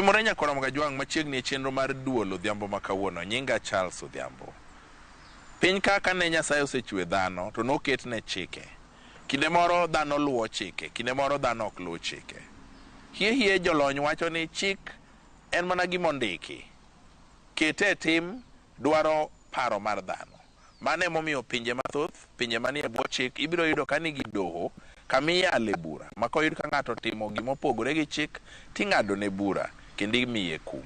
Oimore nyakwar Kajwang' machiegni e chenro mar duol odhiambo ma kawuono. Nyinga Charles Odhiambo. Piny ka kane Nyasaye osechwe dhano to noketne chike. Kinde moro dhano luwo chike, kinde moro dhano ok luw chike. Hie hie jolony wacho ni chik en mana gima ondiki. Kete e tim dwaro paro mar dhano. Mano emomiyo pinje mathoth, pinje manie bwo chik, ibiro yudo ka nigi doho kama iyale bura. Ma koyud ka ng'ato otimo gima opogore gi chik, ting'ado ne bura kendo imiye kum.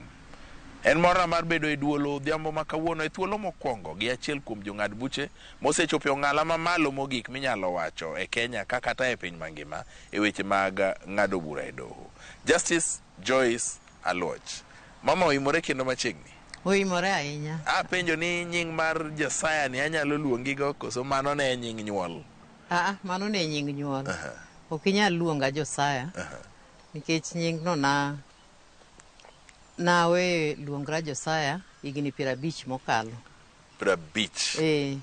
En morna mar bedo e duol odhiambo ma kawuono e thuolo mokwongo gi achiel kuom jong'ad buche mosechopo e ong'ala mamalo mogik minyalo wacho e Kenya ka kata e piny mangima e weche mag ng'ado bura e doho. Justice Joyce Aluoch. Mama oimore kendo machiegni. Oimore ahinya. Apenjo ni nying mar Josiah ni anyalo luongigo koso mano ne nying nyuol? Aa, mano ne nying nyuol. Ok inyal luonga Josiah. Nikech nying no na nawe luongra Josiah higni 50 mokalo. 50. Eh.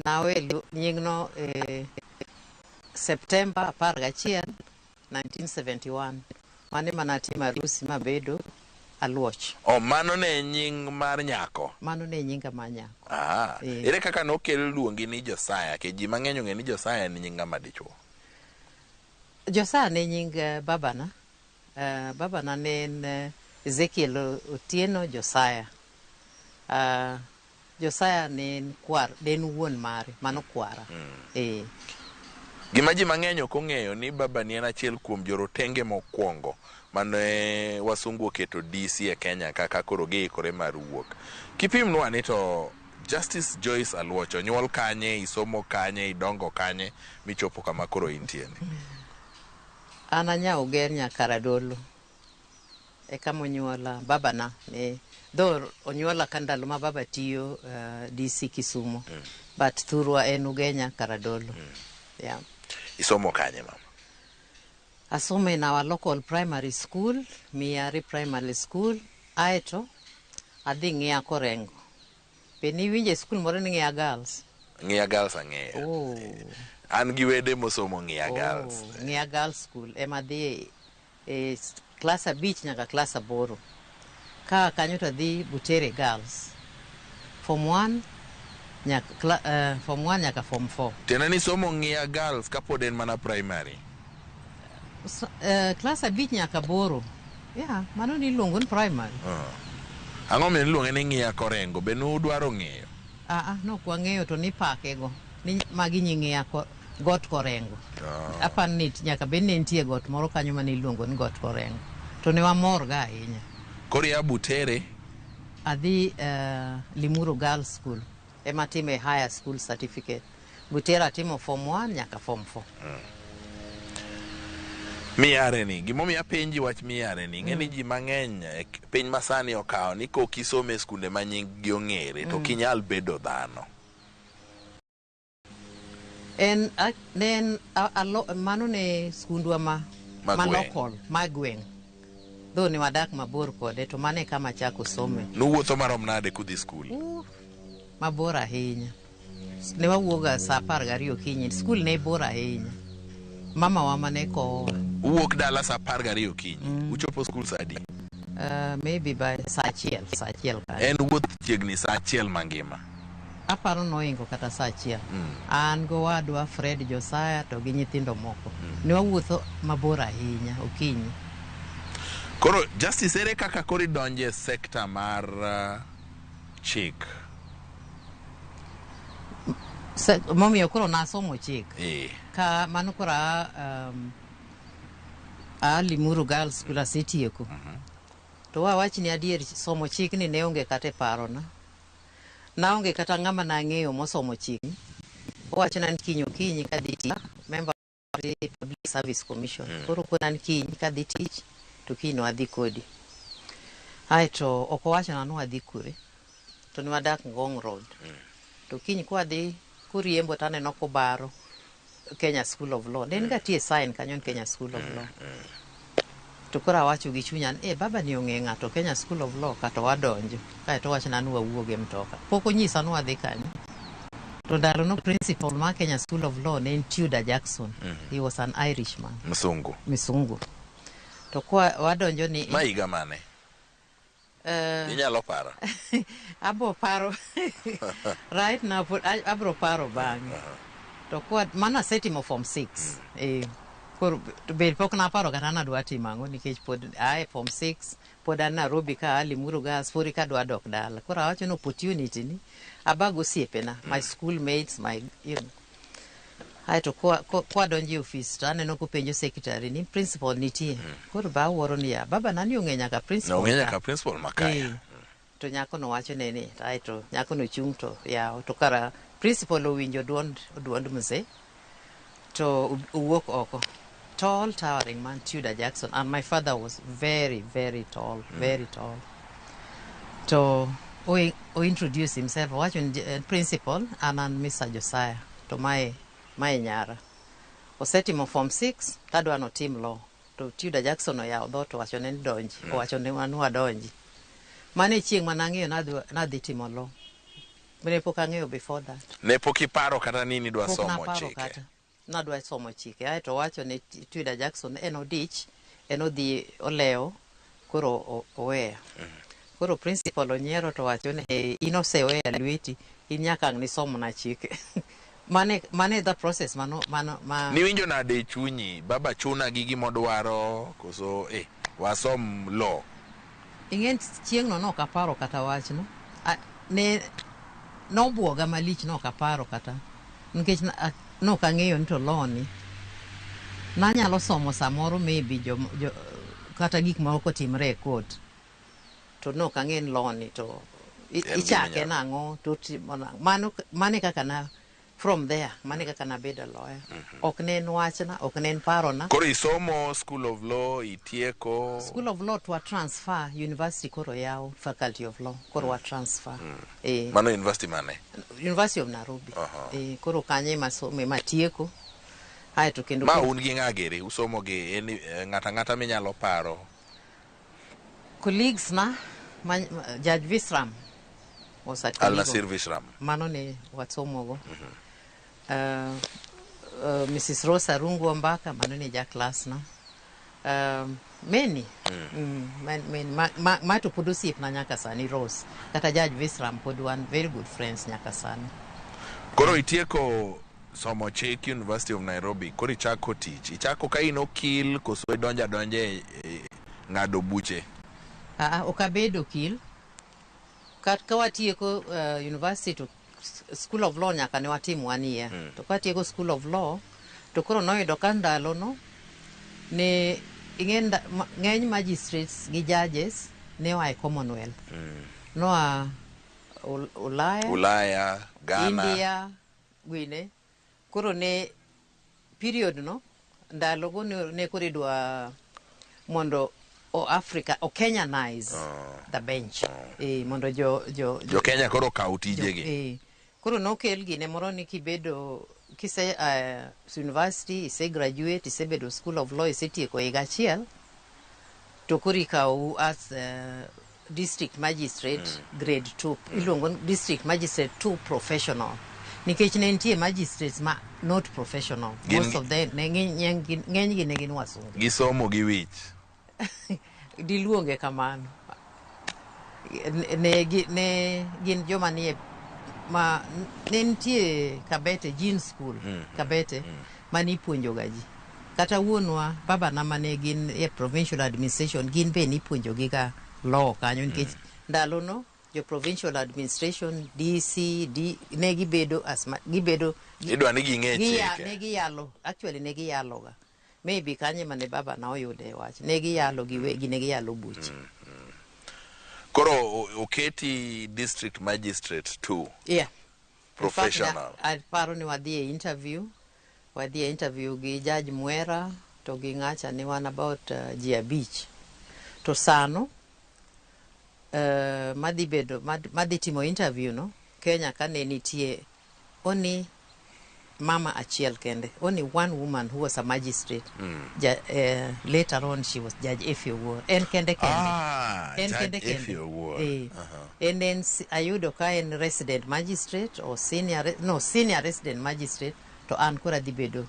Nawe nying no September 11, 1971. Mane mana timo harusi mabedo Aluoch. Oh, mano ne nying mar nyako. Mano ne nyinga mar nyako. Ah, ere kaka nokel luongi ni Josiah? Ke ji mang'eny ong'e ni Josiah en nying ng'ama dichuo. Josiah ne nying babana. Babana ne en Ezekiel Otieno Josiah. Josiah ne en kwar, ne en wuon mare, mano kwara. Gima ji mang'eny ok ong'eyo ni babani en achiel kuom jorotenge mokwongo mane wasungu oketo DC e Kenya kaka koro giikore mar wuok. Kipimnwa ni to Justice Joyce Aluoch onyuol kanye, isomo kanye, idongo kanye, michopo kama koro intie ni? An anya Uger Nyakaradolo. E kama onyuola babana ne though onyuola ka ndalo ma baba tiyo DC Kisumo. But thurwa en Ugenya Karadolo. Yeah. Isomo kanye mama? Asomo in our local primary school, Miari Primary School. Aeto adhi Ng'iya Korengo. Be niwinjo e skul moro ni Ng'iya Girls? Ng'iya Girls ang'eyo. Oh. An gi wede mosomo Ng'iya Girls. Oh, Ng'iya Girls School ema adhi e klas 5 nyaka klas 8. Ka kanyo to adhi Butere Girls. Form 1 nyaka form 1 nyaka form 4. Tiende ni somo Ng'iya Girls kapod en mana primary. Klas 5 nyaka 8. Yeah, mano ni iluongo ni primary. Ang'o miyo iluonge ni Ng'iya Korengo? Be nudwaro ng'eyo? No ok wang'eyo to nipake go. Ni magi nyi Ng'iya Got Korengo. Aparo ni nyaka bed ni nitie got moro kanyo mane iluongo ni Got Korengo. To ne wamor ga ahinya. Koro ia Butere? Adhi Limuru Girls School. Ema atime higher school certificate. Butere atimo form 1 nyaka form 4. Miyare ni, gimomiyo apenji wach miyare ni, ing'e ni ji mang'eny e piny masani okawo ni kok isomo e skunde ma nying gi ong'ere to ok inyal bedo dhano. En, ne en, mano ne skundwa ma local, ma gweng'. Though ne wadak mabor kode, to mano e kama achako some. Nuwuotho marom nade kudhi skul? Mabor ahinya. Ne wawuoga saa 12 okinyi. Skul ne bor ahinya. Mama wa mane kowowa. Uwuok dala saa 12 okinyi. Uchopo skul saa adi? Maybe by saa 1, saa 1 kanyo. En wuoth chiegni saa 1 mangima. Aparo noingo kata saa 1. An gowadwa Fred Josiah to gi nyithindo moko. Ne wawuotho mabor ahinya okinyi. Koro Justice, ere kaka koro idonje e sekta mar chik? Momiyo koro nasomo chik. Ka mano koro a Limuru Girls School asetieko. To wawach ni adier somo chik ni ne onge kata e parona. Naonge kata ng'ama nang'eyo mosomo chik. Owachona ni kiny okinyi kadhi tich, member of the Public Service Commission. Koro kona ni kiny kadhi tich to kiny no adhi kodi. Aeto ok owachona ni wadhi kure. To ne wadak Ngong Road. To kiny kwadhi kuriembo to aneno kobaro Kenya School of Law. Ne en ga tie sign kanyo ni Kenya School of Law. To koro awacho gi chunya ni, baba ni ong'e ng'ato Kenya School of Law kata wadonjo. Kaeto owachona ni wawuog e mtoka. Pok onyisa ni wadhi kanyo. To ndalo no principal mar Kenya School of Law ne en Tudor Jackson. He was an Irishman. Msungu. Msungu. To To kwa wadonjo ni Ma higa mane? Inyalo paro? Abo paro right now, pod abro paro bang'e. To kwa mano asetimo form 6. Koro to be pok naparo kata nadwa timo ang'o, nikech pod ae form 6, pod an Nairobi ka a Limuru Girls, pod kadwa dok dala. Koro awacho ni opportunity ni abag osiepena, my school mates, my you know. Aeto kwa donjo e ofis to aneno kopenjo secretary ni principal nitie. Koro ba awuoro ni ya baba nani ong'e nyaka principal. Ong'e ka. Nyaka principal makaya. To nyako no wacho ne ni, aeto nyako no chung' to yawo, to kara principal owinjo duond mzee to owuok oko. Tall, towering man, Tudor Jackson, and my father was very, very tall, very tall. To o introduce himself, owacho ni principal, an Mr. Josiah, to mae nyara osetimo form 6, tadwa notim law. To Tudor Jackson oyawo dhoot, owacho ne ni donji. Owacho ne wan wadonji. Mano e chieng' manang'eyo nadhi timo law. Ne pok ang'eyo before that. Ne pok iparo kata ni nidwa Pok somo naparo chike? Kata nadwa somo chike. Aeto owacho ne Tudor Jackson en odich, en odhi olewo, koro oweya. Koro principal onyiero to wacho ni, "Eh, in oseweya lweti, in nyaka ang' nisomna chike." Mane the process mano ma Niwinjo nade e chunyi? Baba chuna gi gimodwaro koso wasom law? Ing'e chieng'no nok aparo kata wachno. Ne nobuoga malich, nok aparo kata nikech nok ang'eyo ni to law ni nanyalo somo samoro, maybe jo, kata gik moko kotimre e court, to nok ang'e ni law ni to En gima ichake inyalo. Nang'o to timo nang'o. Mano e kaka na from there, mano e kaka nabedo lawyer. Ok ne en wachna, ok ne en parona. Koro isomo School of Law, itieko. School of Law to wa transfer university, koro yaw Faculty of Law, koro wa transfer. Mano university mane? University of Nairobi. Koro kanyo ema somo ema tieko. Aeto kendo Ma un gi ng'a giri? Usomo gi en ng'ata ng'ata minyalo paro? Colleagues na ma, Judge Visram was a colleague. Al Nasir Vishram. Mano ne wasomogo. Mrs. Rosa Rungu Ombaka, mano ne ja class na. Many. Man, ma to pod osiepna nyaka sani, Rose. Kata Judge Visram pod wan very good friends nyaka sani. Koro itieko somo chik University of Nairobi, koro ichako tich. Ichako ka in okil koso idonjo adonja e ng'ado buche? Ah, ok abedo okil. Ka watieko university to School of Law nyaka ne watim one year. To ka watieko School of Law, to koro noyudo ka ndalo no ne ing'e ng'eny magistrates gi judges ne oa e Commonwealth. Noa Ulaya, Ulaya, Ghana. India, gwine. Koro ne period no ndalogo ne koro idwa mondo o Africa o Kenyanize the bench. Mondo jo Jo Kenya koro okaw tijegi. Koro nokel gine moro ni kibedo kise university, ise graduate, isebedo School of Law, isetieko higa achiel, to koro ikawu as district magistrate grade 2. Iluongo ni district magistrate 2 professional, nikech ne nitie magistrates ma not professional. Most of them ne ng'enygi ne gin wasungu. Gisomo gi wich. Diluonge kamano. Ne gin joma nie ma ne nitie Kabete Gene School, Kabete mane ipuonjoga ji. Kata wuonwa, babana mane gin e provincial administration, gin be nipuonjogi ga law kanyo, nikech ndalono jo provincial administration, DC, D, ne gibedo as ma, gibedo Idwa ni ging'e chike. Ne giyalo, actually ne giyaloga. Maybe kanyo ema ne baba na oyude wach. Ne giyalo giwegi, ne giyalo buche. Koro oketi district magistrate 2. Yeah. In fact, Professional. aparo ni wadhi e interview gi Judge Mwera to gi ng'acha ni wan about ji 5. To sano madhi bedo madhi timo interview no Kenya ka ne nitie only mama achiel kende, only one woman who was a magistrate. Later on she was Judge Effie Owuor, en kende kende. Ah, En Judge kende kende. Effie Owuor. En ayudo ka en resident magistrate or senior no, senior resident magistrate, to an koro adhi bedo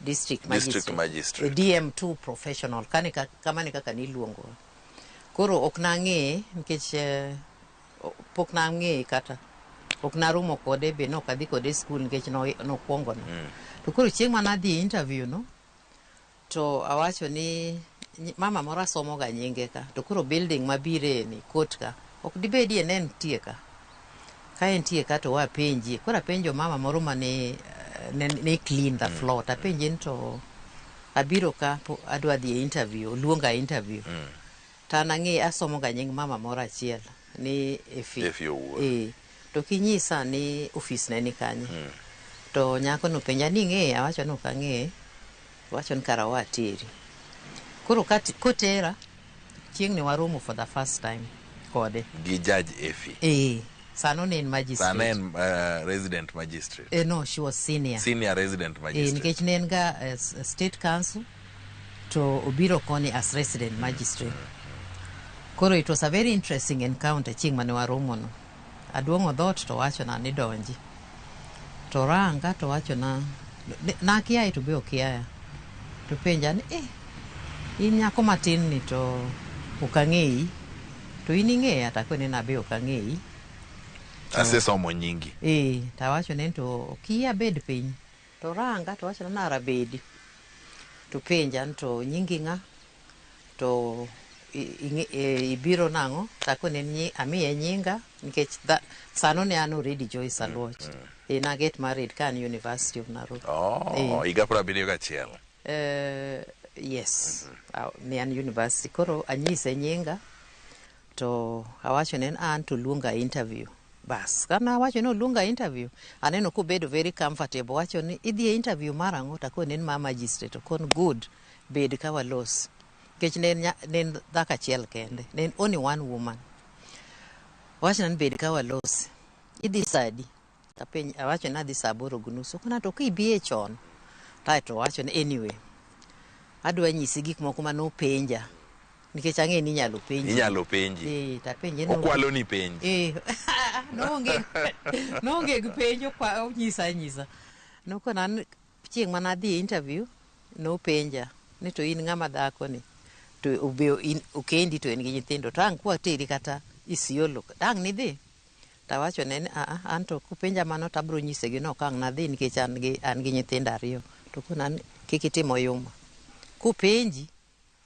District District magistrate. magistrate. DM2 professional kane ka, kamane kaka niluongo. Koro ok nang'eye nikech pok nang'eye kata ok naromo kode be nok adhi kode e skul nikech nokwongona. To koro chieng' mane adhi e interview no to awacho ni mama moro asomo ga nyinge ka to koro building mabire ni court ka ok dibedie ne entie ka ka entie ka to wapenjie. Koro apenjo mama moro mane ne clean the floor to apenje ni to abiro ka adwa dhi e interview, oluonga e interview. To an ang'e asomo ga nying mama moro achiel ni Efi. Efi Owuor. To kinyisa ni ofis ne ni kanye. To nyako no penja ni ing'eye, awacho ni ok ang'eye. Owacho ni kara wateri. Koro kotera, chieng' ne waromo for the first time kode. Gi Judge Efi. Sano ne en magistrate. Sano en resident magistrate. No, she was senior. Senior resident magistrate. Nikech ne en ga state council to obiro koni as resident magistrate. Koro it was a very interesting encounter chieng' mane waromo no. Aduong'o dhoot to wachona ni donji. To ranga to wachona nakiaye to be okiaya. To penja ni in nyako matin ni to ok ang'eyi. To in ing'eya to akone ni abe ok ang'eyi. Asesomo nyingi. To awacho ne to kia bed piny. To ranga to wachona ni ara bedi. To penja ni to nyingi ng'a? To ibiro nang'o? To akone ni amiye nyinga nikech sano ne an already Joyce Aluoch. Na get married ka an University of Nairobi. Oh, higa 71. Yes. Ne an university. Koro anyise nyinga to awacho ne an to luonga interview. Bas, kana awacho ni oluonga interview, aneno kobedo very comfortable. Wacho ni idhi e interview mar ang'o? To akone ni ma magistrate. Okon good, bed ka walos. Nikech ne en dhako achiel kende. Ne en only one woman. Wachona ni bed ka walos. Idhi sa adi? Apenj, awacho ni adhi sa 8:30. Okona to kibiye chon. Kaeto owacho ni anyway, adwa nyisi gik moko mane openja. Nikech ang'e ni inyalo penji. Inyalo penji. Tapenje ni Okwalo ni penj. Noonge gi penj, onyisa anyisa. Nokona ni chieng' mane adhi e interview, nopenja ni to in ng'ama dhako ni to obe in okendi to en gi nyithindo to ang' kwateri kata Isiolo ang' nidhi? To awacho ne ni aa an to kopenja mano to abiro nyisegi ni ok ang' nadhi nikech an gi nyithindo ariyo. To okona ni kik itim oyuma. Kopenji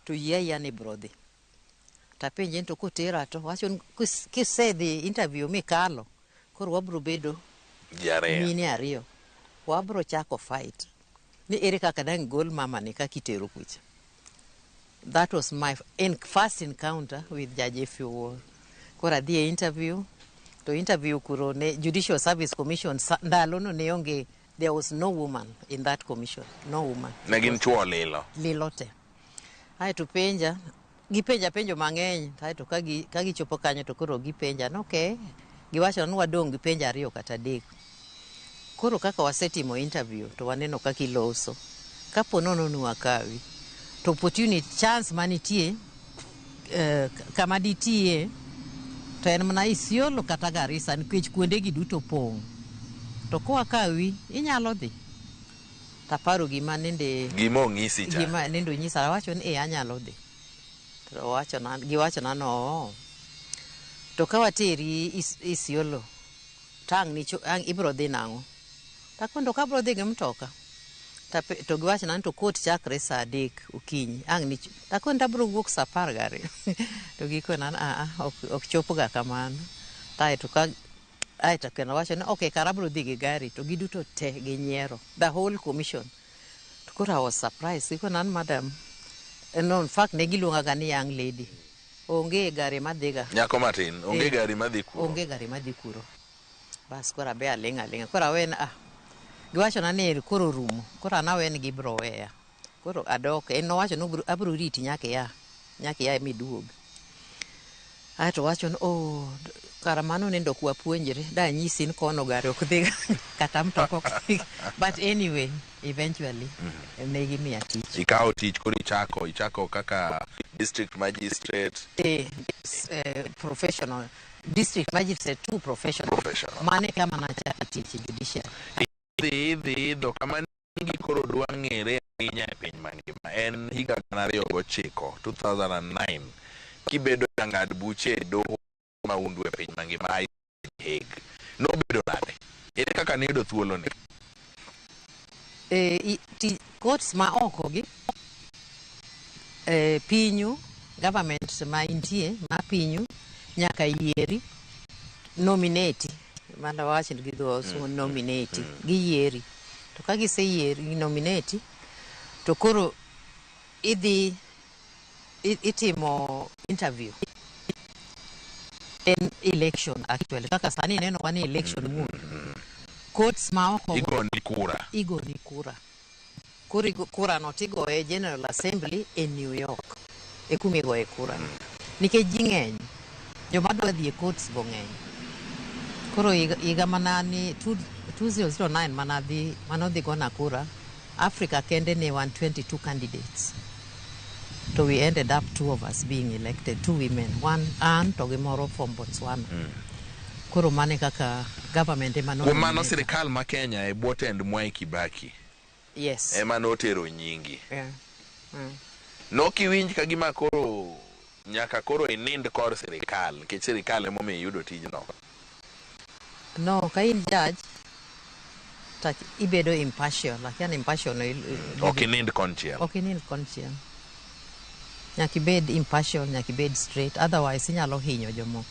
to yie ayia ni ibiro dhi. To apenje ni to kotera to owacho ni kisedhi interview mikalo koro wabiro bedo Ji ariyo. mine ariyo. Wabiro chako fight. Ni ere kaka dang' gol mama ni kaka itero kucha. That was my first encounter with Judge Effie Owuor. Koro adhi e interview, to interview kuro ne Judicial Service Commission ndalo no ne onge, there was no woman in that commission, no woman. Ne gin chuo lilo. Lilo te. Aeto penja, gipenja penjo mang'eny, aeto ka gichopo kanyo to koro gipenja, no okay, giwacho ni wadong' gi penjo ariyo kata adek. Koro kaka wasetimo interview to waneno kaka iloso. Kapo nono ni wakawi, to opportunity chance manitie kama ditiye to en mana Isiolo kata Garissa nikech kuondegi duto pong'. To kowakawi inyalo dhi. Taparo gima nende Gima onyisi cha. Gima nende onyisa awacho ni anyalo dhi. To giwachona no. To ka wateri Isiolo tang' ni ang' ibiro dhi nang'o? Takondo ka abiro dhi gi mtoka. To giwachona ni to court chakre sa 3 okinyi. Ang' ni takondo abiro wuok sa 12. To gikona ni aa ok chopga kamano. Kaeto ka aeto kendo wacho ni okay kara abiro dhi gi gari to giduto te ginyiero. The whole commission. To koro I was surprised. Gikona ni madam, no in fact ne giluonga ga ni young lady. Onge gari madhiga. Nyako matin, onge gari madhi kuro. Onge gari madhi kuro. Bas koro abe aling' aling'a. Koro awen giwachona ni koro rumo. Koro an awen gibiro weya. Koro adok, en nowacho ni abiro riti nyaka ia. Nyaka ia miduog. Aeto owacho ni oh, kara mano nende ok wapuonjre. Da anyisi ni kono gari ok dhi kata mtoka ok dhi. But anyway, eventually ne gimiya tich. Ikawo tich koro ichako kaka district magistrate. Professional. District magistrate 2 professional. Professional. Mane kama nachako tich e judiciary. Idhi, idhi, idho kama nyingi koro dwa ng'ere. en higa 2009, 2009, kibedo jang'ad buche e doho maundu e piny mangima Hague. Nobedo nade? Ere kaka niyudo thuoloni? Courts ma oko gi pinyu, government ma intie ma pinyu nyaka yieri, nominate, mano wach gi dho nominate, giyieri. To ka giseyieri, nominate, to koro idhi itimo interview. En election actually, kaka sani ineno wan e election mood. Courts ma oko Igoni kura. Igoni kura. Koro kura no tigoye e General Assembly e New York. E kuma igoye kura no. Nikech ji ng'eny, joma dwa dhi e courts go ng'eny. Koro higa mana ni 2009 mana dhi manodhi gona kura, Africa kende ne wan 22 candidates. To we ended up two of us being elected, two women, one an to gi moro from Botswana. Koro mane kaka government ema Kuom mano nominate. sirikal ma Kenya e bwo tend Mwai Kibaki ema notero nyingi. Yeah. Nokiwinj ka gima koro nyaka koro inind kor sirikal nikech sirikal emomiyo iyudo tijno? No, ka in judge, tak ibedo impartial. Akia ni impartial no Ok inind konchiel. Ok inind konchiel. Nyaka ibed impartial, nyaka ibed straight, otherwise inyalo hinyo jomoko.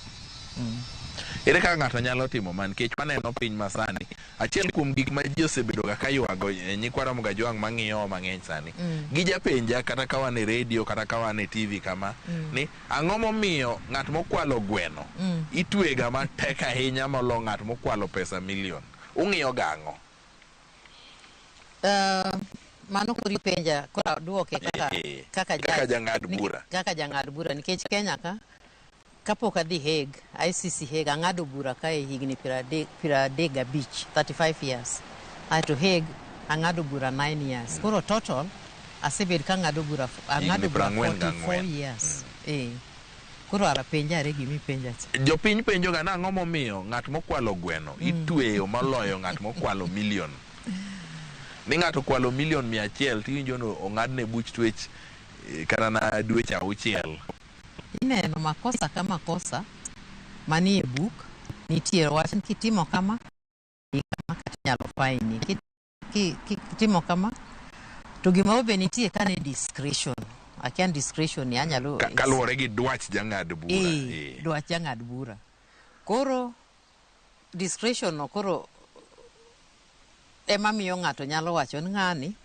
Ere kaka ng'ato nyalo timo ma nikech waneno piny masani achiel kuom gik ma ji osebedo ga ka ywago nyikwa Ramogi Ajwang' mang'iyowa mang'eny sani gijapenja kata ka wan e redio kata ka wan e TV kama ni ang'o momiyo ng'at mokwalo gweno itwega matek ahinya molo ng'at mokwalo pesa million ung'iyo ga ang'o? Mano koro ipenja, koro aduoke kaka kaka Kaka judge. Jang'ad bura. Kaka jang'ad bura nikech Kenya ka kapok adhi Hague, ICC Hague, ang'ado bura ka e higni 35, 35 years. Aeto Hague ang'ado bura 9 years. Koro total asebet ka ang'ado bura ang'ado bura 44 44 years. Koro ara penja are gima ipenja cha. Jopiny penjo ga nang'o momiyo ng'at mokwalo gweno itweyo moloyo ng'at mokwalo million. Ni ng'ato okwalo million 100 tiwinjo ni ong'adne buch twech kata na dweche 6. Ineno makosa ka makosa manie buk nitie wach ni kitimo kama kama kata inyalo faini kitimo kama to gimoro be nitie ka ne discretion. Akia ni discretion ni anyalo Kaluwore gi dwach jang'ad bura. Dwach jang'ad bura. Koro discretion no koro ema miyo ng'ato nyalo wacho ni ng'ani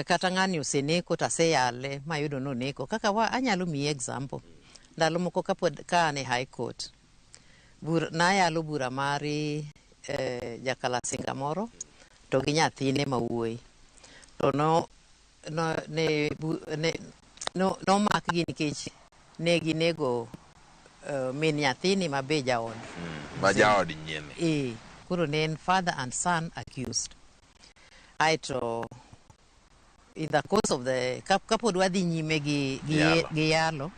kata ng'ani oseneko to aseyale mayudo ni oneko. Kaka wa anyalo miyi example. Ndalo moko kapod ka an e High Court, nayalo bura mar jakalasinga moro to gi nyathine ma wuoyi. To no, no, ne, bu, ne, no, nomakgi nikech ne ginego min nyathini ma be jaod. Ma jaod nyieni. Koro ne en father and son accused. Aeto in the course of the kapod wadhi nyime gi Yalo. gi yalo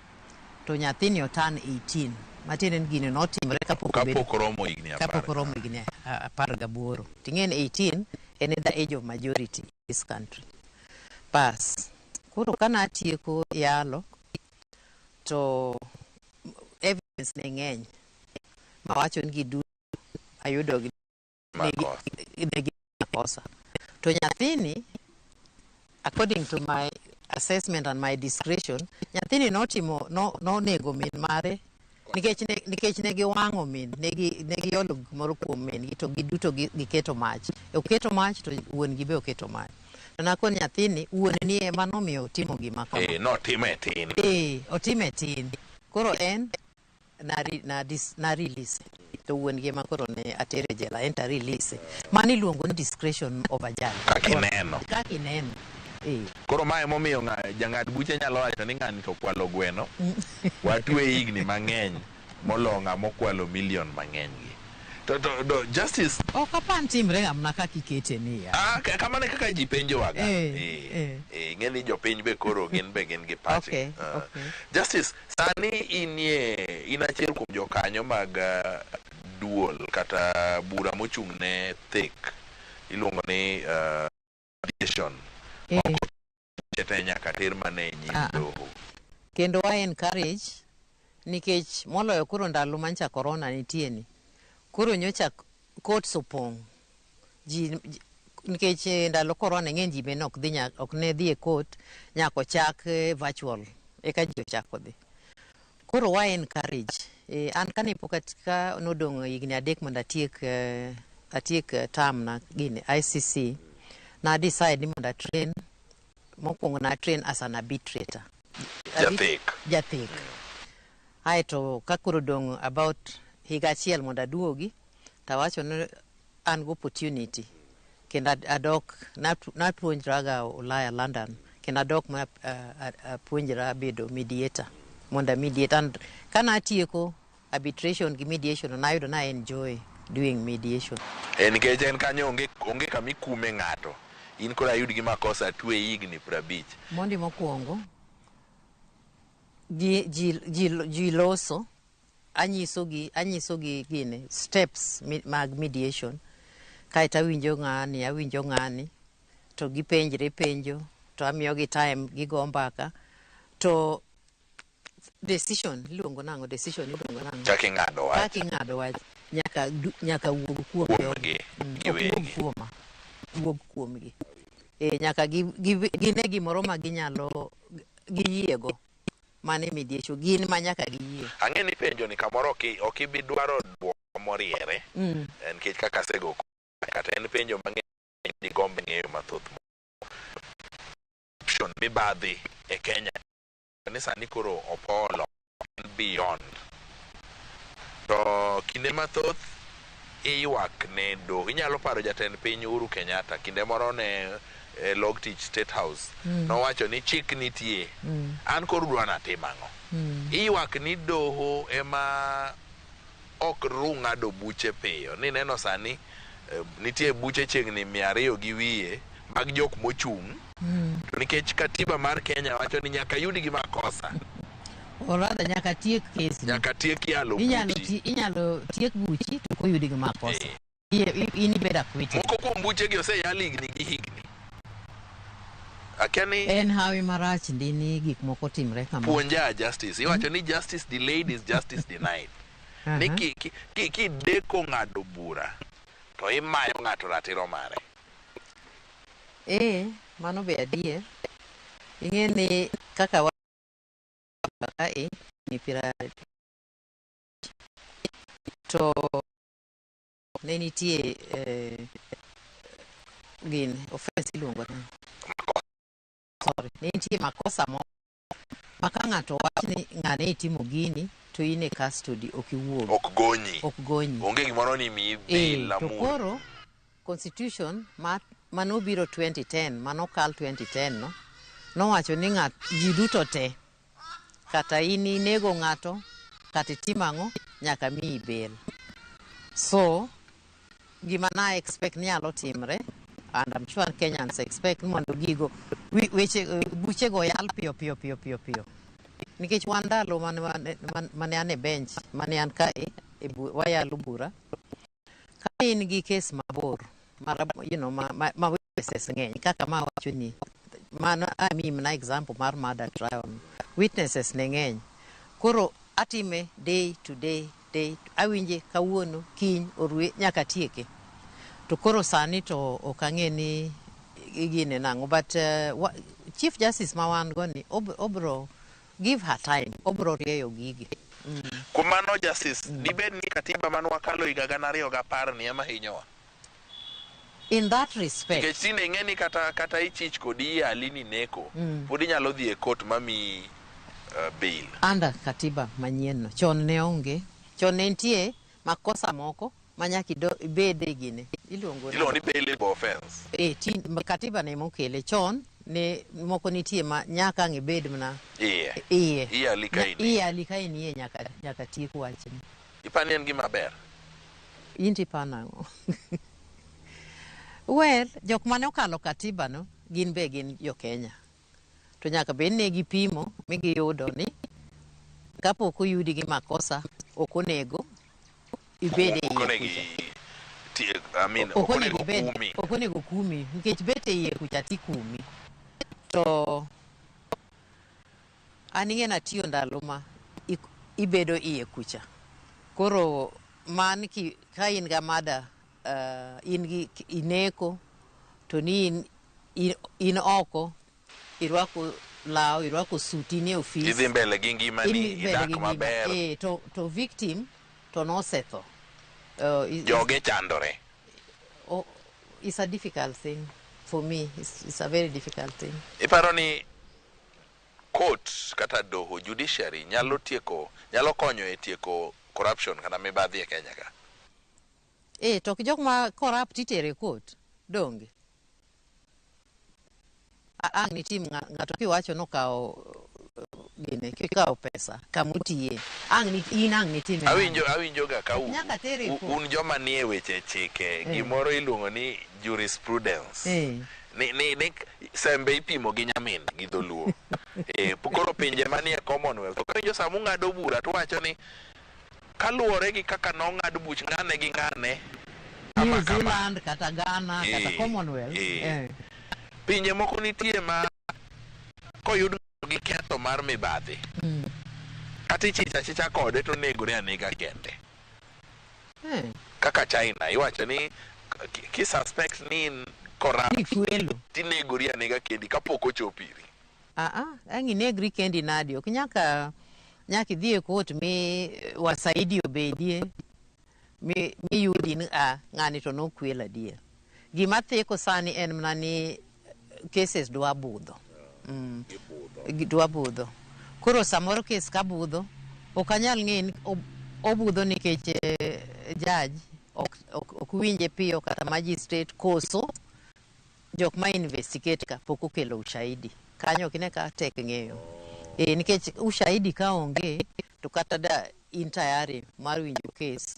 to nyathini otan 18. Matiende ni gini notimore kapok obedo Kapok oromo higni apar. Kapok oromo higni 18. Ting'e ni 18 en the age of majority in this country. Bas, koro ka natieko yalo to evidence ne ng'eny mawacho ni giduto ayudo gi Makosa. ne gi makosa. To nyathini, according to my assessment and my discretion, nyathini notimo no nonego min mare nikech ne giwang'o min, ne giolo gimoro kuom min gi to giduto giketo mach. Oketo mach to wuon gi be oketo mach. To nakoni nyathini wuon ni ema nomiyo otimo gima kama. Notime tin. Otime tin. Koro en na release. To wuon gi ema koro ne atere jela, en to a release. Mano iluongo ni discretion of a judge. Kaka ineno. Kaka ineno. Koro mae emomiyo jang'ad buche nyalo wacho ni ng'ani to okwalo gweno. Watwe higni mang'eny molo ng'ama okwalo million mang'eny gi. To Justice Ok apar timre ga mana kaka ikete ni ya. Kamano e kaka ji penjowaga. Ing'e ni jopiny be koro gin be gin gi pachgi. Justice, sani in achiel kuom jokanyo mag duol kata bura mochung' ne thek iluongo ni aviation. Te nyaka ter mana e nyim doho. Kendo wa encourage nikech moloyo koro ndalo mancha corona nitie ni. Koro nyocha courts opong'. Ji nikech ndalo corona ng'eny ji bende ok dhi ok ne dhi e court nyaka ochak virtual eka ji ochako dhi. Koro wa encourage. An kane pok ka nodong' higni 3 mondo atiek term na gini ICC, na decide ni mondo a train. Mokwongo na train as an arbitrator. Jathek. Jathek. Aeto ka koro dong' about higa achiel mondo aduogi, tawacho ni an gi opportunity. Kendo adok, napuonjraga Ulaya, London. Kendo adok ma apuonjra bedo mediator. Mondo a mediate. And kana atieko arbitration gi mediation, nayudo na enjoy doing mediation. Nikech en kanyo onge kama ikume ng'ato. In koro ayud gi makosa atwe higni 50. Mondi mokwongo, ji loso, anyiso gi gini, steps mag mediation. Kaeto awinjo ng'ani, to gipenjre penjo, to amiyogi time, gigo mbaka. To decision, iluongo nang'o? Decision iluongo nang'o? Kaka ing'ado wach. Kaka ing'ado wach, nyaka wuog kuom Kuomgi, Ok wuog kuoma, wuog kuomgi. Nyaka gine gimoro ma ginyalo giyiego. Mane mediation, gin ma nyaka giyie. Ang'e ni penjo ni kamoro ok ibi dwaro duoko moriere. Nikech kaka asego kata en penjo mang'eny digomb ng'eyo mathoth. Corruption mibadhi e Kenya ni sani koro opolo en beyond. To kinde mathoth iywak ne doho. Inyalo paro jatend piny Uhuru Kenyatta kinde moro ne log tich State House. Nowacho ni chik nitie. An koro udwa natim ang'o? Iywak ni doho ema ok ru ng'ado buche piyo. Ni neno sani nitie buche chiegni 200 gi wiye mag jok mochung'. To nikech katiba mar Kenya wacho ni nyaka yud gi makosa. Or rather nyaka tiek kes. Nyaka tiek yalo buchi. Inyalo tiek buchi to koyudi gi makosa. In ibed acquitted. Moko kuom buche gi oseyal higni gi higni. Akia ni en hawi marach ndi ni gik moko timre kama. Puonja justice. Iwacho ni justice delayed is justice denied. Ni kideko ng'ado bura to imayo ng'ato ratiro mare. Mano be adier. Ing'e ni kaka wa kae ni pira to ne nitie gini offense iluongo ni sorry, ne nitie makosa moko ma ka ng'ato wach ni ng'ane itimo gini to in e custody ok iwuog. Ok gonyi. Ok gonyi. Onge gimoro ni miyi bail To koro constitution manobiro 2010, manokal 2010 no, nowacho ni ng'at ji duto te kata in inego ng'ato kata itimo ang'o nyaka miyi bail. So gima na expect ni nyalo timre, and I'm sure Kenyans expect mondo gigo weche buchego yal piyo piyo piyo piyo piyo. Nikech wan ndalo mane an e bench, mane an kae wayalo bura, ka in gi kes mabor ma witnesses ng'eny kaka ma wacho ni mano amiyi mana example mar murder trial, witnesses ne ng'eny. Koro atime day to day, day awinje kawuono, kiny, orwe nyaka tieke. To koro sani to ok ang'e ni gine nang'o, but Chief Justice ma wan go ni obro give her time, obro rieyo gigi. Kuom mano Justice, dibed ni katiba mane wakalo higa 2010 ni ema hinyowa? In that respect. Nikech tinde ing'e ni kata ichich kodi iyali ni neko, pod inyalo dhi e court mamiyi bail. Under katiba manyien no, chon ne onge. Chon ne nitie makosa moko ma nyaka ibed e gine. Iluongo ni bailable offense. Katiba ne mokele chon ne moko nitie ma nyaka ang' ibed mana iye. Iye. Iyali ka in. Iyali ka in iye nyaka tiek wachni. Ipani en gima ber? In to iparo nang'o? Well, jok mane okalo katiba no gin be gin jo Kenya. To nyaka bed ni gipimo mi giyudo ni kapok oyudi gi makosa ok onego ibed e iye kucha. Ok onego kumi. Ok onego kumi nikech bet e iye kucha tikumi. To an ing'e natiyo ndalo ma ibedo iye kucha. Koro man ki, ka in ga mada in gi ineko to ni in oko irwako law, irwako suit, in e ofis. Idhi mbele gi ngimani, Idhi mbele idak gi ngima. Maber. To victim to nosetho. Joge chandore. Oh, it's a difficult thing for me. It's a very difficult thing. Iparo ni court kata doho, judiciary, nyalo tieko, nyalo konyo e tieko corruption kata mibadhi e Kenya ka? To ok jok ma corrupt itere e court, donge? Ang' nitim ng'ato kiwacho nokawo gine, kikawo pesa kamotiye. Ang' ni in ang' nitime. Awinjo ga ka Nyaka tere e court. Un joma nie weche chike, gimoro iluongo ni jurisprudence. Ni sembe ipimo gi nyamin gi dholuo. Koro pinje manie Commonwealth, to kawinjo sama ung'ado bura to wacho ni kaluwore gi kaka nong'ad buch ng'ane gi ng'ane New kama kama. Zealand kata Ghana kata Commonwealth. Pinje moko nitie ma koyud gi ketho mar mibadhi, kata ichicha achicha kode to onegore anega kende. Kaka China, iwacho ni ki suspect ni in corrupt, Ni kwelo. Tinegori anega kendi kapok ochopo iri. Ang' inegri kendi nadi? Ok nyaka idhi e court mi wasaidi obedie mi yudi ni ng'ani to nokwelo adier. Gima theko sani en mana ni cases dwa budho. Dwa budho. Koro samoro case ka budho, ok anyal ng'e ni obudho nikech judge ok winje piyo kata magistrate koso jok ma investigate ka pok okelo ushahidi. Kanyo ok ine ka tek ng'eyo. Nikech ushahidi ka onge to kata da in tayari mar winjo case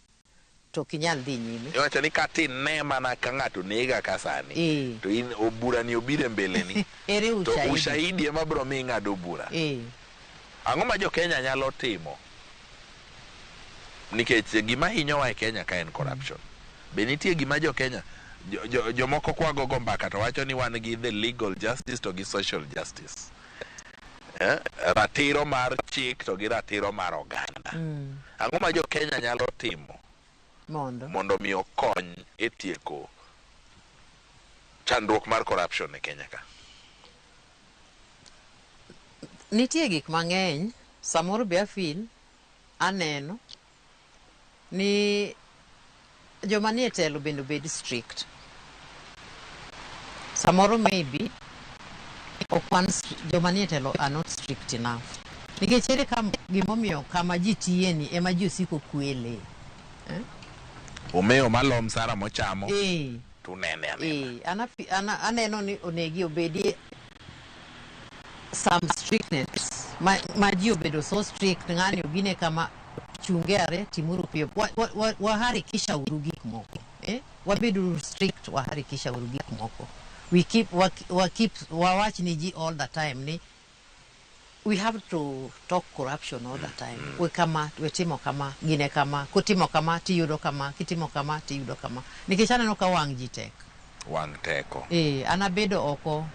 to ok inyal dhi nyime. Iwacho ni kata ine mana ka ng'ato nega ka sani, to in bura ni obiro e mbeleni. Ere To ushahidi? Ushahidi ema biro miyi ng'ado bura. Ang'o ma jo Kenya nyalo timo? Nikech gima hinyowa e Kenya ka en corruption. Be nitie gima jo Kenya jomoko kwagogo mbaka to wacho ni wan gi the legal justice to gi social justice. Ratiro mar chik to gi ratiro mar oganda. Ang'o ma jo Kenya nyalo timo Mondo. Mondo mi okony e tieko chandruok mar corruption e Kenya ka? Nitie gik mang'eny, samoro be afeel aneno ni joma nie telo bende obed strict. Samoro maybe ok wan joma nie telo are not strict enough. Nikech ere kam gimomiyo kama ji tiye ni ema ji osiko kwele. Omewo malo msara mochamo. Tunene anena. Aneno ni onegi obedi some strictness ma ji obedo so strict, ng'ani ogine kama chunge are timuru piyo, waharikisha uru gik moko, eh? Wabeduru strict, waharikisha uru gik moko, we keep wa keep wawach ni ji all the time ni we have to talk corruption all the time. We kama we timo kama gine kama kutimo kama tiyudo kama kitimo kama tiyudo kama, nikech aneno ka wang' ji tek. Wang' teko. An abedo oko,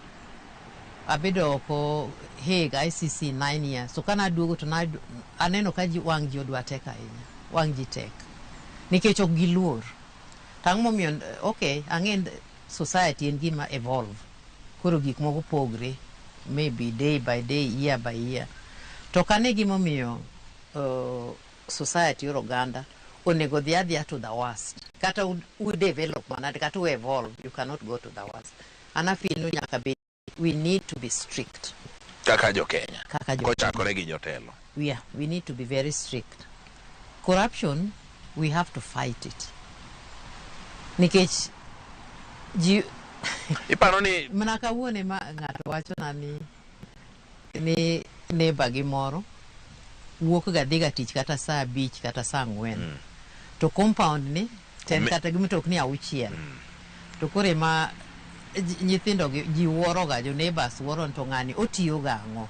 abedo oko Hague ICC 9 years. So kana aduogo to aneno ka ji wang' ji odwa tek ahinya. Wang' ji tek. Nikech ok giluor. To ang'o momiyo, okay, ang'e society en gima evolve. Koro gik moko pogre, maybe day by day, year by year. To kane gimomiyo society or oganda onego dhi adhiya to the worst. Kata u develop manade, kata u evolve, you cannot go to the worst. An afeel ni nyaka bed, we need to be strict. Kaka jo Kenya. Kaka jo Kochakore gi jotelo. Yeah, we need to be very strict. Corruption, we have to fight it. Nikech ji Iparo ni mana kawuono ema ng'ato wachona ni neighbor gi moro wuok ga dhi ga tich kata saa 5 kata saa 4. To compound ni ten kata gi mtokni 6. To koro ema nyithindo gi ji wuoro ga, jo neighbors wuoro ni to ng'ani otiyo ga ang'o?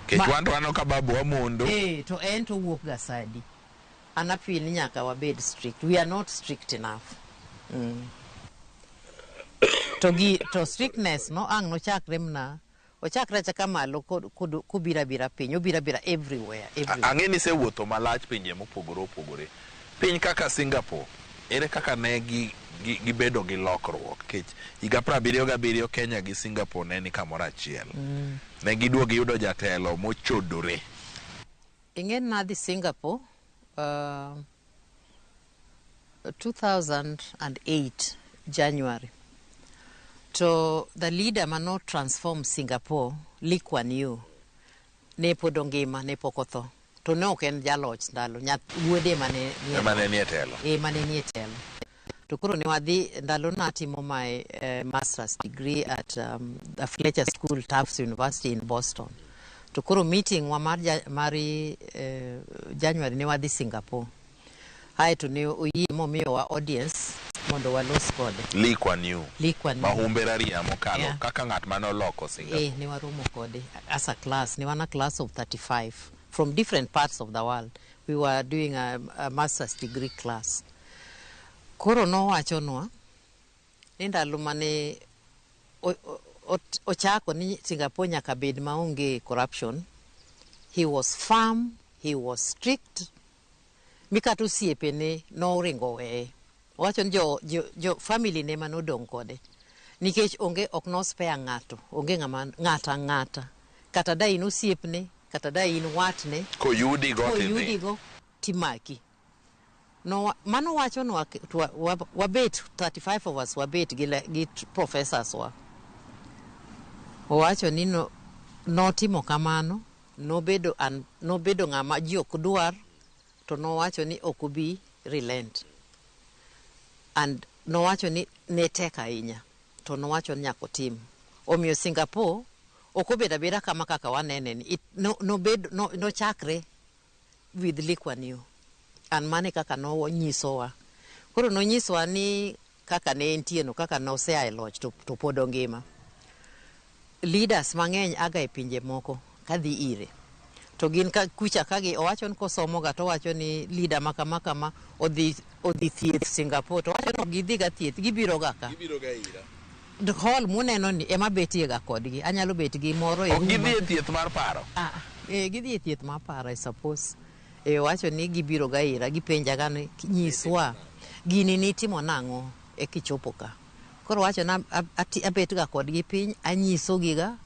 Kech wan to waneno ka babu wamondo. To en to owuok ga saa adi? An afeel ni nyaka wabed strict. We are not strict enough. To gi to strictness no ang' nochakre mna Ochakre achaka malo kobiro abira piny, obiro abira everywhere, everywhere. Ang'e ni isewuotho malach pinje mopogore opogore. Piny kaka Singapore, ere kaka ne gibedo gi lokruok? Nikech higa 77 Kenya gi Singapore ne ni kamoro achiel. Ne giduogo giyudo jatelo mochodore. Ing'e ni nadhi Singapore 2008 January. To the leader mano transform Singapore, Lee Kuan Yew, ne pod ongima, ne pok otho. To ne ok en jaloch ndalo, wuode mane nie Ema ne nie telo. E, mane nie telo. To koro ne wadhi ndalo natimo my master's degree at the Fletcher School, Tufts University in Boston. To koro meeting wa mar, mar January ne wadhi Singapore. Aeto ne oyie momiyowa audience mondo walos kode. Lee Kuan Yew. Lee Kuan Yew. Mahumbe raria mokalo kaka ng'at mane oloko Singapore. Ne waromo kode as a class. Ne wan a class of 35 from different parts of the world. We were doing a master's degree class. Koro nowachonwa ni ndalo mane ochako ni Singapore nyaka bed maonge corruption, he was firm, he was strict, mi kata osiepene noringo weye. Owacho ni jo family ne manodong' kode. Nikech onge ok nospare ng'ato, onge ng'ama ng'ata ang'ata. Kata da in osiepne, kata da in watne, Koyudi go tidhi. Koyudi go timaki. No, mano wachonwa to wabet 35 of us wabet gi professors wa. Owacho ni no, notimo kamano, nobedo ng'ama ji ok dwar, to nowacho ni ok obi relent. And nowacho ni ne tek ahinya, to nowacho ni nyaka otim. Omiyo Singapore ok obedo abeda kama kaka wanene ni. No, nobed, no, nochakre with Lee Kuan Yew. And mane kaka nonyisowa. Koro nonyisowa ni kaka ne entie no, kaka nosea e loch to pod ongima. Leaders mang'eny aga e pinje moko kadhi ire. To gin ka kucha kagi owacho ni kosomoga to owacho ni leader ma kama kama odhi thieth Singapore to owacho ni ok gidhi ga thieth, gibiro ga ka. Gibiro ga ira. The hall muneno ni ema betie ga kodgi. Anyalo bet gi moro e Ok room gidhi ma e thieth mar paro? Ah, gidhi e thieth mar paro, I suppose. Owacho ni gibiro ga ira, gipenja ga ni nyiswa gini nitimo nang'o e kichopo ka. Koro owacho na abet ga kodgi piny, anyisogi ga,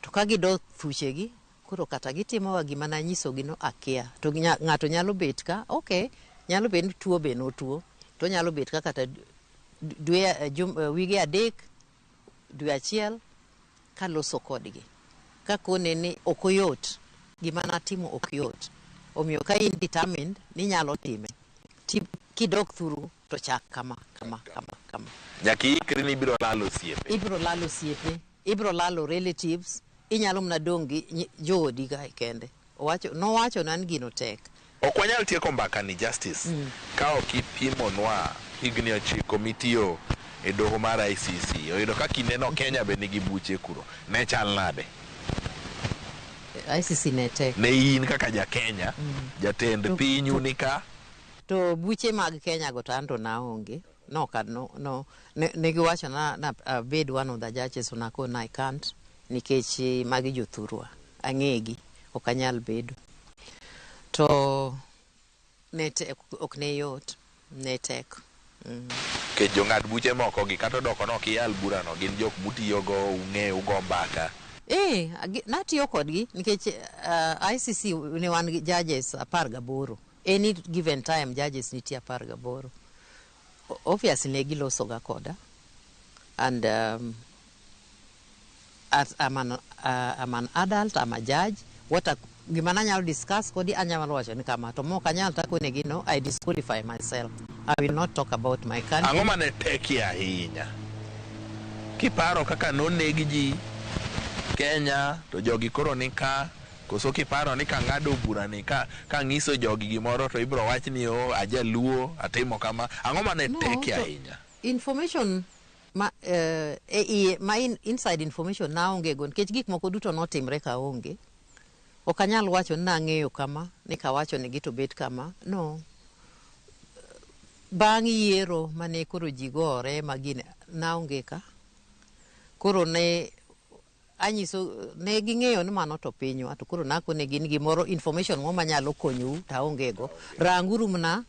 to ka gidok thuchegi, koro kata gitimo ga gima nanyisogi no akia. To ng'ato nyalo bet ka, okay, nyalo bet ni tuo be notuo, to nyalo bet ka kata dwe, wige 3, dwe 1, kaloso kodgi. Kakone ni ok oyot, gima natimo ok yot. Omiyo ka in determined ni nyalo time, kidok thuru to chak kama, kama, kama, kama. Nyaka iikri ni ibiro lalo osiepe. Ibiro lalo osiepe, ibiro lalo relatives, inyalo mana dong' gi joodi ka kende. Nowacho na ni gino tek. Ok wanyal tieko mbaka ni Justice ka ok ipimonwa higni 9 mitiyo e doho mar ICC. Oyudo ka kindeno Kenya be nigi buche kuro. Ne chal nade? ICC ne tek. Ne in kaka ja Kenya, jatend pinyu ni ka? To buche mag Kenya go to anto naonge. No, ka, no, no. Ne giwacho na abed one of the judges, to nakone I can't, nikech magi jothurwa. Ang'egi, ok anyal bedo. To ne tek, ok ne yot, ne tek. Nikech jong'ad buche moko gi kata odoko ni ok iyal burano, gin jok mutiyogo, ung'eyo, ugo mbaka. Natiyo kodgi nikech ICC ne wan gi judges 18. Any given time judges nitie 18. Obviously ne giloso ga koda. And as I'm an adult, I'm a judge. What a, gima nanyalo discuss kodi anyalo wacho ni kama, to mok anyal takonegi no, I disqualify myself. I will not talk about my country. Ang'o mane tekie ahinya? Kiparo kaka noneg ji Kenya to jogi koro ni ka, koso kiparo ni kang'ado bura ni ka ng'iso jogi gimoro to ibiro wach ni o ajaluo atimo kama. Ang'o mane No, tekie to ahinya? Information ma, e iye, ma inside information naonge go nikech gik moko duto notimre ka onge. Ok anyal wacho ni nang'eyo kama, ni kawacho negi to bet kama. No. Bang' yiero mane koro ji gore ma gini, naonge ka. Koro ne Anyiso ne ging'eyo ni mano to pinywa, to koro nakone gin gimoro, information mo manyalo konyou to aonge go. Ranguru mana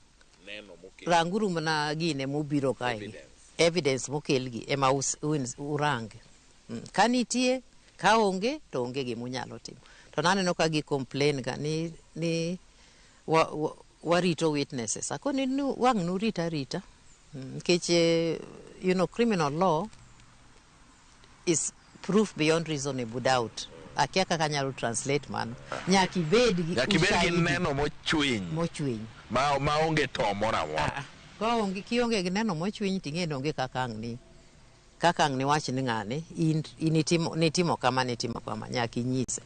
ranguru mana gine mobiro kae, evidence mokelgi ema urang. Ka nitie, ka onge to onge gimunyalo timo. To naneno ka gi complain ga ni warito witnesses. Akoni ni wang' nurit arita. Nikech criminal law is proof beyond reasonable doubt. Akia kaka anyalo translate mano. Nyaka ibed gi Nyaka ibed gi ushahidi neno mochwiny mochwiny. Ma onge to moro amora. Ah, ah. Ka onge, kionge gi neno mochwiny, ting'e ni onge kaka ang' ni wach ni ng'ani in nitimo kama, nitimo kama, nyaka inyise.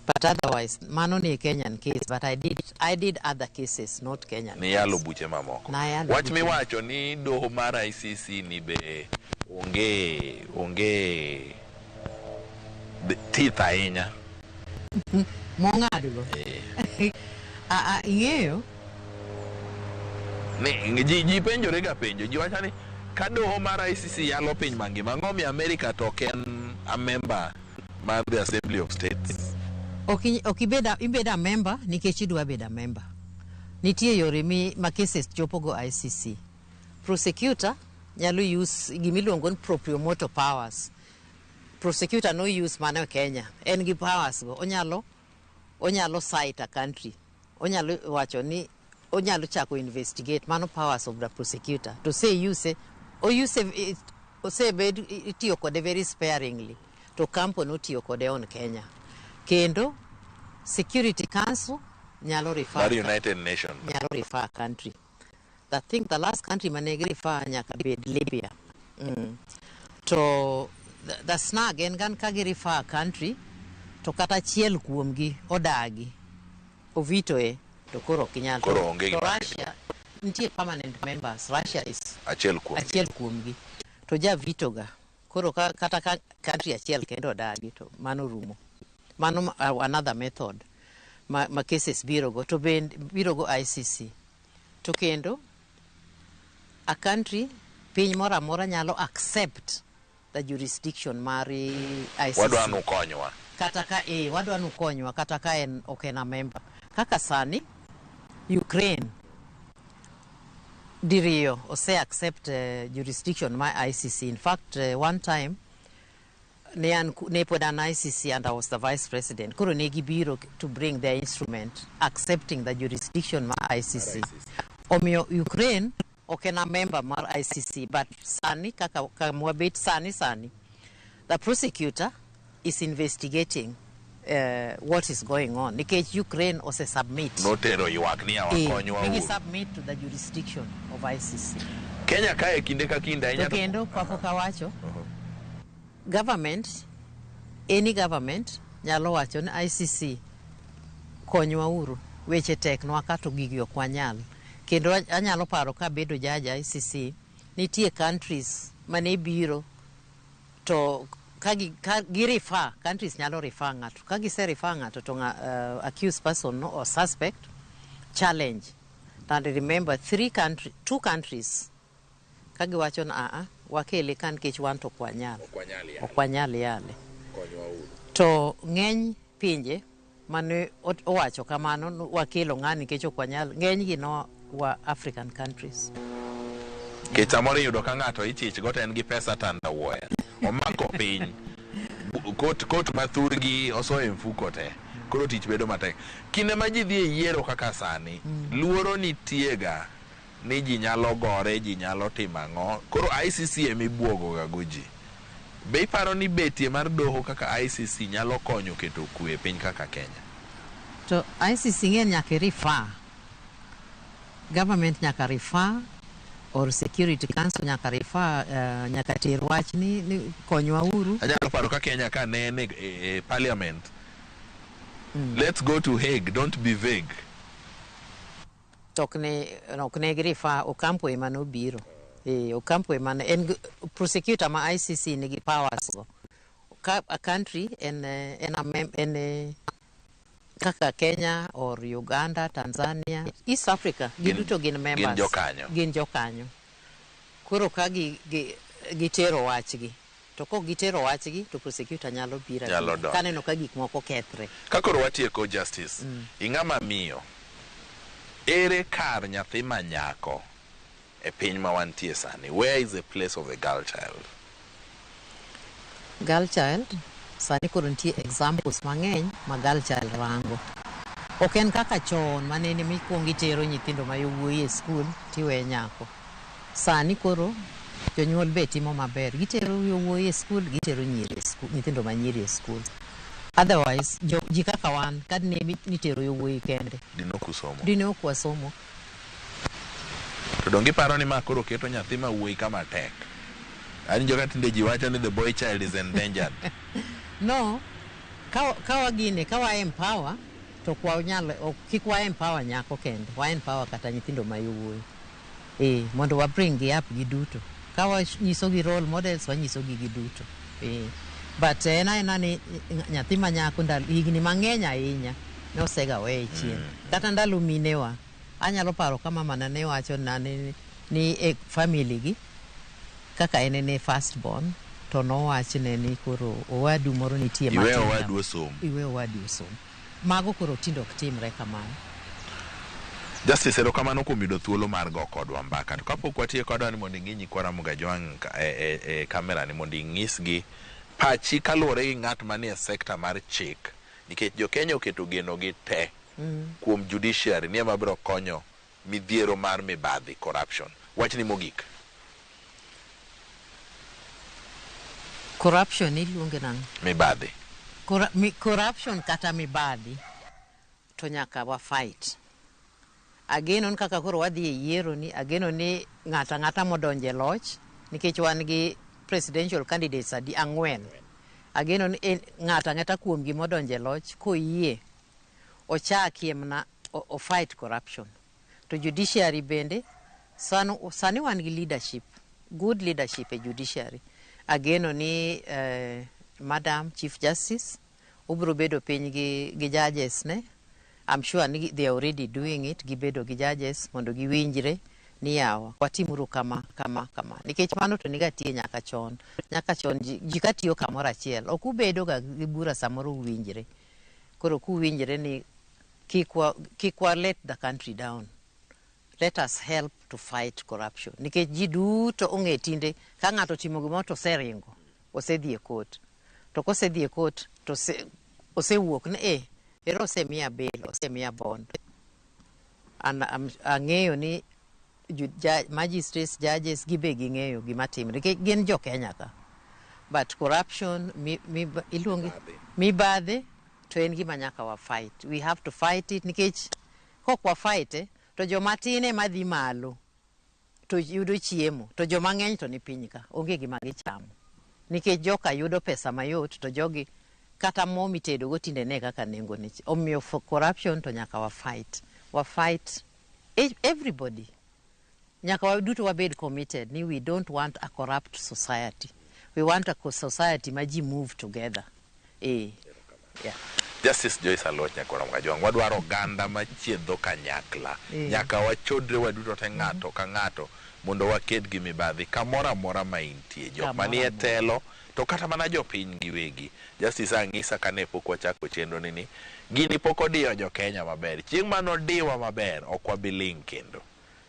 But otherwise mano ni Kenyan case, but I did other cases, not Kenyan Niyalo case. buche mamoko. Nayalo Wach buche. miwacho ni doho mar ICC ni be onge tith ahinya. Mong'adgo. Ah, ah, ing'eyo Ni ji penjore ga penjo, ji wacho ni ka doho mar ICC yalo piny mangima, ang'o miyo America to ok en a member mar the Assembly of States? Ok ibed a member nikech idwa bedo a member. Nitie yore ma cases chopogo ICC. Prosecutor nyalo use gimiluongo ni proprio motu powers. Prosecutor no use mano e Kenya. En gi powers go. Onyalo cite a country. Onyalo wacho ni onyalo chako investigate. Mano powers of the prosecutor. To say use, o use osebed itiyo kode very sparingly. To Ocampo notiyo kode on Kenya. Kendo Security Council nyalo refer Mar United Nations. Nyalo refer country. I think the last country mane gi refer nyaka bed Libya. To the snag en gan ka gi refer country to kata achiel kuomgi odagi ovitoe, to koro ok inyal. Koro onge To gima. Russia nitie permanent members. Russia is achiel kuom achiel kuomgi. To ja veto ga. Koro kata ka country achiel kendo odagi, to mano rumo. Mano another method ma cases biro go, to bend biro go ICC. To kendo a country, piny moro amora nyalo accept the jurisdiction mar ICC. Wadwa nukonywa. Kata ka wadwa nukonywa kata ka en ok en a member. Kaka sani Ukraine diriyo ose accept jurisdiction mar ICC. In fact, one time ne pod an ICC and I was the vice president. Koro ne gibiro to bring their instrument accepting the jurisdiction mar ICC. Omiyo Ukraine ok en a member mar ICC, but sani kaka kamwabet sani, the prosecutor is investigating what is going on nikech Ukraine ose submit. Notero ywak ni awakonywa negi uru. Submit to the jurisdiction of ICC. Kenya kae kinde ka kinde ahinya To kendo kapok awacho, government, any government nyalo wacho ni ICC konywa uru, weche tek nwa ka to gigi ok wanyal. Kendo anyalo paro ka bedo judge ICC, nitie countries mane biro to ka gi refer, countries nyalo refer ng'ato. Ka gise refer ng'ato to accused person no, or suspect challenge. And remember three country, two countries ka giwacho ni aa, wakele ka nikech wan to ok wanyal. Ok wanyal yale. Ok wanyal yale. Konywa uru. To ng'eny pinje mane owacho kamano ni wakelo ng'ani nikech ok wanyal, ng'enygi no wa African countries. Nikech samoro iyudo ka ng'ato ichich go to en gi pesa tandawuoya omako piny. Kot ma thurgi osoyo e mfuko te, koro tich bedo matek kinde ma ji dhi e yiero kaka sani. Luoro nitiega ni ji nyalo gore, ji nyalo timo ang'o. Koro ICC emibuogo ga go ji. Be iparo ni betie mar doho kaka ICC nyalo konyo keto kwe e piny kaka Kenya? To ICC ng'e nyaka refer, government nyaka refer or Security Council nyaka refer, nyaka ter wach ni konywa uru. Anyalo paro ka Kenya ka ne en e parliament, "Let's go to Hague, don't be vague." To ok ne gi refer. Ocampo ema nobiro. Ocampo ema ne en prosecutor ma ICC nigi powers go. Ka a country en, a mem, en kaka Kenya or Uganda, Tanzania, East Africa, giduto gin members. Gin jokanyo. Gin jokanyo. Koro ka gi, gitero wachgi To kok gitero wachgi to prosecutor nyalo biro Nyalo abira. donjo. Kaneno ka gik moko kethre. Ka koro watieko Justice, ing'ama miyo, ere kar nyathi ma nyako e piny ma wantie sani? Where is the place of the girl child? Girl child sani koro nitie examples mang'eny ma girl child rango. Ok en kaka chon manene mikwongo itero nyithindo ma yowuoyi e skul tiwe nyako. Sani koro jonyuol be timo maber. Gitero yowuoyi e skul, gitero nyiri e skul, nyithindo ma nyiri e skul. Otherwise, jo, ji kaka wan, ka ne nitero yowuoyi kende, Dine ok usomo. dine ok wasomo. To donge iparo ni ma koro keto nyathi ma wuoyi kama tek? Awinjo ka tinde ji wacho ni the boy child is endangered. No, ka wagine, ka wa empower, to ok wanyal, ok, kik wa empower nyako kende, wa empower kata nyithindo ma yowuoyi. Mondo wa bring gi up giduto. Ka wanyisogi role models, wanyisogi giduto. But en aena ni nyathi ma nyako ndalo higni mang'eny ahinya ne osega weye chien. Kata ndalo minewa, anyalo paro ka mama na ne wacho na ni e family gi, kaka en ne first born, to nowachne ni koro owadu moro nitie Iwe matin owadu kama. osom. Iwe owadu osom. Mago koro tinde ok timre kamano. Justice, erokamano kuom yudo thuolo mar go kodwa mbaka. To kapok watieko, adwa ni mondo ing'i nyikwa Ramogi Ajwang' e kamera ni mondo ing'isgi pachi kaluwore gi ng'at manie sekta mar chik, nikech jo Kenya oketo geno gi te kuom judiciary ni ema biro konyo midhiero mar mibadhi, corruption. Wachni mogik. Corruption iluonge nang'o? Mibadhi. Corruption kata mibadhi to nyaka wa fight. Ageno ni kaka koro wadhi e yiero ni, ageno ni ng'ato ang'ata modonjo e loch, nikech wan gi presidential candidates adi 4. Ageno ni ng'ato ang'ata kuomgi modonjo e loch koyie ochakie mana o fight corruption. To judiciary bende sani wan gi leadership, good leadership e judiciary. Ageno ni Madam Chief Justice obiro bedo piny gi judges ne. I'm sure ni they are already doing it, gibedo gi judges mondo giwinjre ni yawa watimuru kama kama kama, nikech mano to niga tiye nyaka chon. Nyaka chon ji ka tiyo kamoro achiel ok ubedo ga gi bura samoro uwinjre. Koro kuwinjre ni kik wa let the country down, let us help to fight corruption, nikech ji duto ong'e tinde ka ng'ato otimo gimoro to oseringo, osedhi e court, to kosedhi e court to osewuok ni ero osemiya bail, osemiya bond. An ang'eyo ni magistrates, judges gibe ging'eyo gima timre, nikech gin jo Kenya ka. But corruption iluonge mibadhi to en gima nyaka wa fight. We have to fight it, nikech kok wa fight to joma tin ema dhi malo to yudo chiemo, to joma ng'eny to ni piny ka onge gima gichamo, nikech joka yudo pesa mayot to jogi kata mo mitedo go tinde ne kaka nengo ni. Omiyo for corruption to nyaka wa fight, wa fight everybody, nyaka waduto wabed committed ni we don't want a corrupt society, we want a society ma ji move together. Yeah. Justice Joyce Aluoch Nyakwar Kajwang', wadwaro oganda machiedho kanyakla. Nyaka wachodre waduto te ng'ato ka ng'ato mondo waked gi mibadhi kamoro amora ma intie. Jok Kamoro manie amora. telo to kata mana jopiny giwegi. Justice ang'isa kane pok wachako chenro ni gini pok odiyo jo Kenya maber. Chieng' manodiwa maber ok wabi ling' kendo.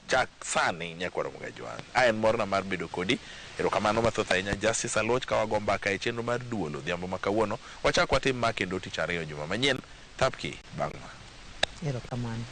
Chak sani Nyakwar Kajwang'. A en morna mar bedo kodi. Erokamano mathoth ahinya Justice Aluoch ka wago mbaka e chenro mar duol odhiambo ma kawuono. Wachak watim ma kendo tich ariyo juma manyien. Thapki bang' ma. Erokamano.